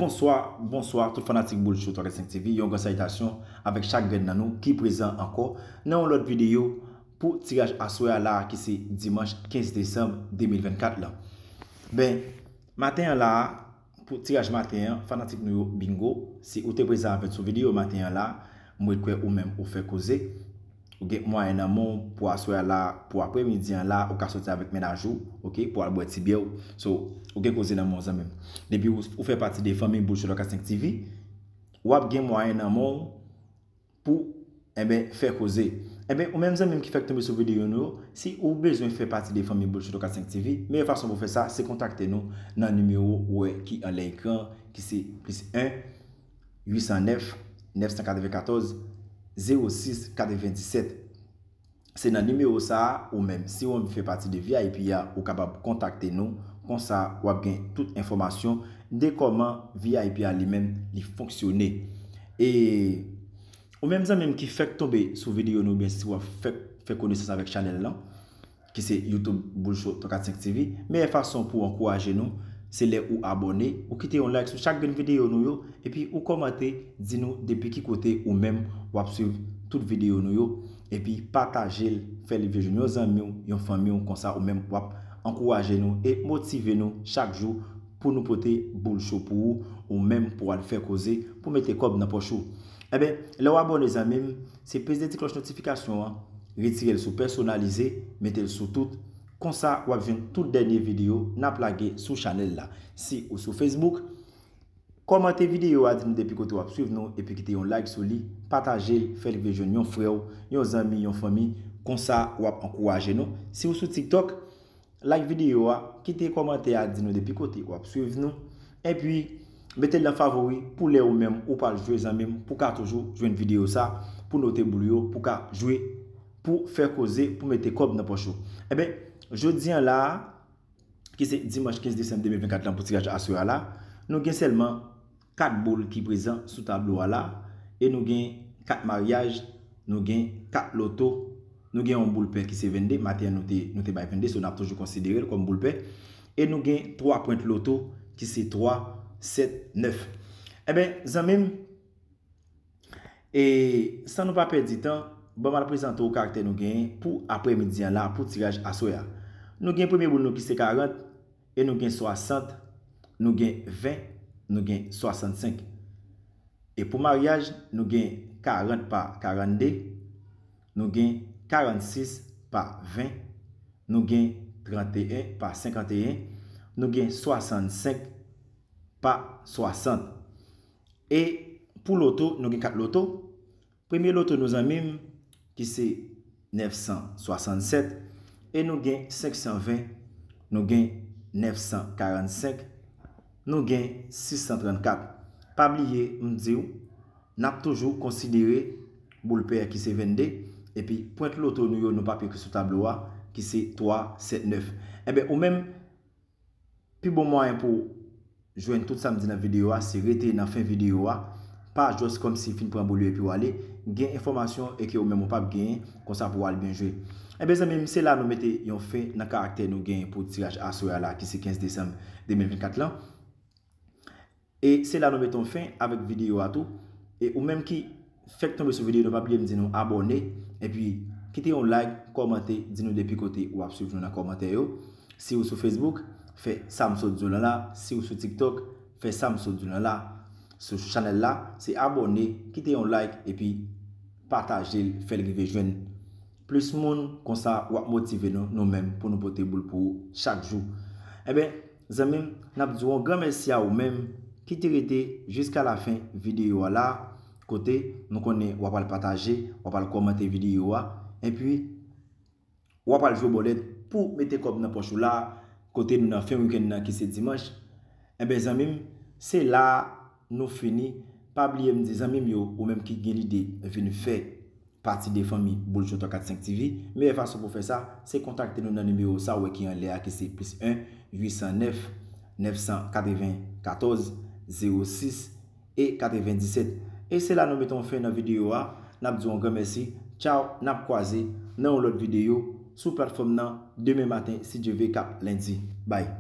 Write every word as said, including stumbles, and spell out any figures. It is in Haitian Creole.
Bonswa, bonswa tout fanatik Boul Show twa kat senk T V, yon gran salitasyon avèk chak grenn nan nou ki prezan ankò nan yon lòt videyo pou tiraj aswè a la ki se dimanch kenz desanm de mil vennkat lan. Ben, maten an la, pou tiraj maten an, fanatik nou yo bingo, si ou te prezan avè n sou videyo maten an la, mwen kwè ou menm ou fè koze. Ou gen mwayen nan men w pou aswè a la, pou aprèmidi an la, ou ka soti avèk mennaj ou, ok, pou al bwè ti byè w. So, ou gen koze nan men w zanmi m. Depi ou, ou fè pati de fanmi Boul Show twa kat senk T V, w ap gen mwayen nan men w pou, enben, fè koze. Enben, ou menm zanmi m ki fèk tonbe sou videyo nou yo, si ou bezwen fè pati de fanmi Boul Show twa kat senk T V, meyè fason pou fè sa, se kontakte nou nan nimewo ou wè ki anlè ekran, ki se plis en, uit san nèf, nèf san katrevenkatòz, zewo sis katrevendisèt. Se nan nimewo sa a, ou menm, si w anvi fè pati de V I P a, ou kapab kontakte nou. Konsa, w ap gen tout enfòmasyon de kòman V I P a li menm, li fonksyone. E ou menm zanmi m ki fèk tonbe sou videyo nou, oubyen si w ap fèk fè konesans avèk chanèl lan, ki se YouTube Boul Show twa kat senk T V, meyè fason pou w ankouraje nou, se lè ou abòne, ou kite yon like sou chak grenn videyo nou yo, epi ou kòmante, di nou depi ki kote ou menm w ap swiv tout videyo nou yo, epi pataje l, fè l rive jwenn yon zanmi w, yon fanmi w, konsa ou menm w ap ankouraje nou e motive nou chak jou pou nou pote Boul Show pou ou, ou menm pou w al fè koze, pou mete kòb nan pòch ou. Enben, lè w abòne zanmi m, se peze ti klòch notifikasyon an, retire l sou pèsonalize, mete l sou tout, konsa w ap jwenn tout dènye videyo n ap lage sou chanèl la. Si ou sou Facebook, kòmante videyo a, di nou depi kote w ap swiv nou, epi kite yon like sou li, pataje l, fè l rive jwenn yon frè w, yon zanmi, yon fanmi, konsa w ap ankouraje nou. Si ou sou TikTok, like videyo a, kite kòmantè a, di nou depi kote w ap swiv nou, epi mete l nan favori pou lè ou menm ou pral jwe zanmi m, pou ka toujou jwenn videyo sa, pou note boul yo, pou ka jwe, pou fè koze, pou mete kòb nan pòch ou. Enben, jodi an la a, ki se dimanch kenz desanm de mil vennkat lan pou tiraj aswè a la, nou gen sèlman kat boul ki prezan sou tablo a la, e nou gen kat maryaj, nou gen kat loto, nou gen yon boul pè ki se vennde, maten an nou te, nou te bay vennde, so n ap toujou konsidere l kòm boul pè, e nou gen twa pwent loto ki se twa, sèt, nèf. Enben, zanmi m, e san nou pa pèdi tan, ban m al prezante w karaktè nou genyen pou aprèmidi an la, pou tiraj aswè a. Nou gen premye boul nou ki se karant, e nou gen swasant, nou gen ven, nou gen swasannsenk. E pou maryaj, nou gen karant pa karannde, nou gen karannsis pa ven, nou gen tranteyen pa senkanteyen, nou gen swasannsenk pa swasant. E pou loto, nou gen kat loto. Premye loto nou zanmi m, ki se nèf san swasannsèt, e nou gen senk san ven, nou gen nèf san karannsenk, nou gen sis san trannkat. Pa bliye, m di w, n ap toujou konsidere boul pè ki se vennde, epi pwent loto nou yo nou p ap ekri sou tablo a, ki se twa, sèt, nèf. Enben, ou menm, pi bon mwayen pou jwenn tout sa m di nan videyo a, se rete nan fen videyo a. Pa jis kòmsi fin pran boul yo epi w ale. Gen enfòmasyon e ke ou menm ou p ap genyen, konsa pou w al byen jwe. Enben, zanmi m, se la nou mete yon fen nan karaktè nou genyen pou tiraj aswè a la, ki se kenz desanm de mil vennkat lan. E se la nou mete yon fen avèk videyo a tou. E ou menm ki fèk tonbe sou videyo nou, pa bliye m di nou abòne, epi kite yon like, kòmante, di nou depi kote w ap swiv nou nan kòmantè yo. Si w sou Facebook, fè sa m sot di w lan la. Si w sou TikTok, fè sa m sot di w lan la. Sou chanèl la, se abòne, kite yon like, epi pataje l, fè l rive jwenn plis moun, konsa w ap motive nou, nou menm, pou nou pote boul pou ou chak jou. Enben, zanmi m, n ap di w yon gran mèsi a ou menm ki te rete jiska lafen videyo a la, kote nou konnen w ap al pataje, w ap al kòmante videyo a, epi w ap al jwe bòlèt pou mete kòb nan pòch ou la, kote nou nan fen wikenn nan ki se dimanch. Enben, zanmi m, se la nou fini. Pa bliye m di zanmi m yo, ou menm ki gen lide vin fè pati de fanmi Boul Show twa kat senk T V, meyè fason pou fè sa, se kontakte nou nan nimewo sa w wè ki anlè a, ki se plis en, uit san nèf, nèf san katrevenkatòz, zewo sis e katrevendisèt. E se la nou mete yon fen nan videyo a. N ap di w yon gran mèsi. Tchaw, n ap kwaze nan yon lòt videyo sou platfòm nan demen maten, si Dye vle, k ap lendi. Bay.